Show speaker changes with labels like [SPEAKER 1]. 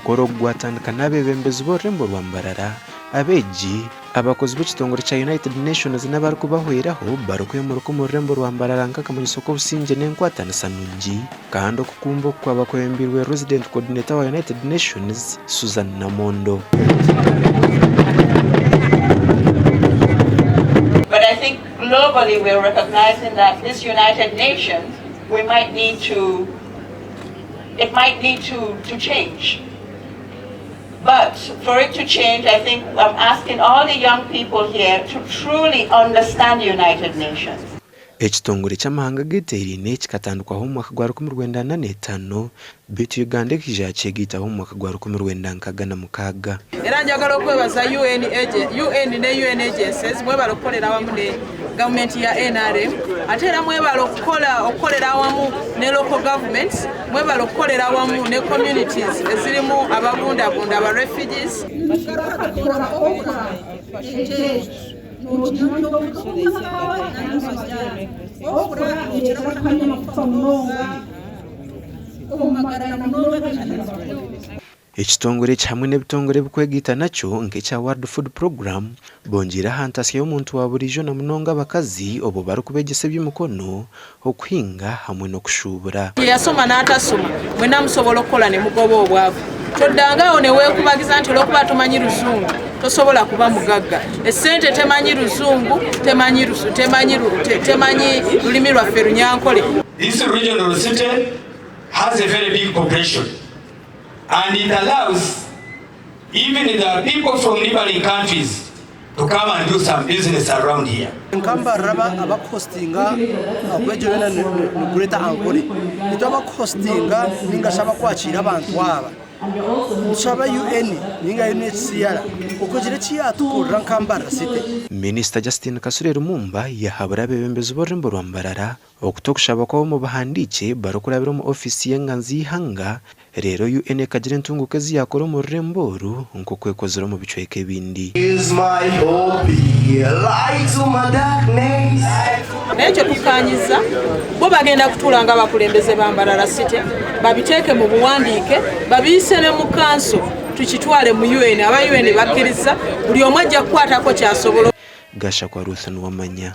[SPEAKER 1] Omukoro ogu gwatandika n'abeebembezi b'orurembo rwa Mbarara, abeegi, abakozi b'ekitongore kya United Nations n'abarikubahweraho barikwemurika omu rurembo rwa Mbarara nk'akamanyiso k'obusingye n'enkwatanisa nungi kandi okukumba oku kwaba kwebembeirwe Resident Coordinator wa United Nations, Susan Namondo.
[SPEAKER 2] But I think globally we're recognizing that this United Nations we might need to it might need to, to change. But for it to change, I think I'm asking all the young people here to truly understand the United Nations.
[SPEAKER 1] Ekitongore ky'amahanga ageteeraine kikatandikwaho omu mwaka gwa 1945 beitu Uganda ekaija yakyegaitaho omu mwaka gwa 1966.
[SPEAKER 3] Era njagala okwebaza UN, UN ne UN agencies mwebale okukolera awamu ne gavumenti ya NRM ate era mwebale okukola okukolera awamu ne local governments mwebale okukolera awamu ne communities ezirimu ababundabunda aba refugees.
[SPEAKER 1] Ekitongore eki hamwe n'ebitongore ebikwegaita nakyo nk'ekya World Food Programme bongyeire aha ntasya y'omuntu wa buriijo na munonga abakazi obwo barikubeegyesa eby'emikono, okuhinga hamwe n'okushuubura.
[SPEAKER 3] Eyasoma n'atasoma mwena musobola okukola ne mugoba obwavu. Toddanga awo ne weekubagiza nti olw'okuba tomanyi Luzungu tosobola kuba mugagga. Essente temanyi Luzungu, temanyi temanyi temanyi lulimi lwaffe Runyankole.
[SPEAKER 4] This regional city has a very big population. And it allows even the people from neighboring countries to come and do some business around here.
[SPEAKER 5] Nka Mbarara abakuhostinga ahakuba egyo yoona ni Greater Ankole. Itwe abakuhostinga ninga shi abakwakiira abantu aba, nitushaba UN ninga UNHCR okugira eki yaatukorera nka Mbarara City.
[SPEAKER 1] Minisita Justine Kasule Lumumba yahabura abeebembezi b'orurembo rwa Mbarara Okuta okushaba kwabo omu buhandiikye barikurabira omu ofiisi y'enganzi y'eihanga, reero UN ekagira entunguuka ezi yaakora omu rurembo oru nk'oku ekozire omu bicweka ebindi.
[SPEAKER 3] N'ekyo tukkaanyizza, bo bagenda kutuula ng'abakulembeze ba Mbarara City babiteeke mu buwandiike babiyise ne mu kanso tukitwale mu UN. Aba UN bakkirizza, buli omu ajja kukwatako ky'asobola.
[SPEAKER 1] Gashakwa Ruth Nuwamanya.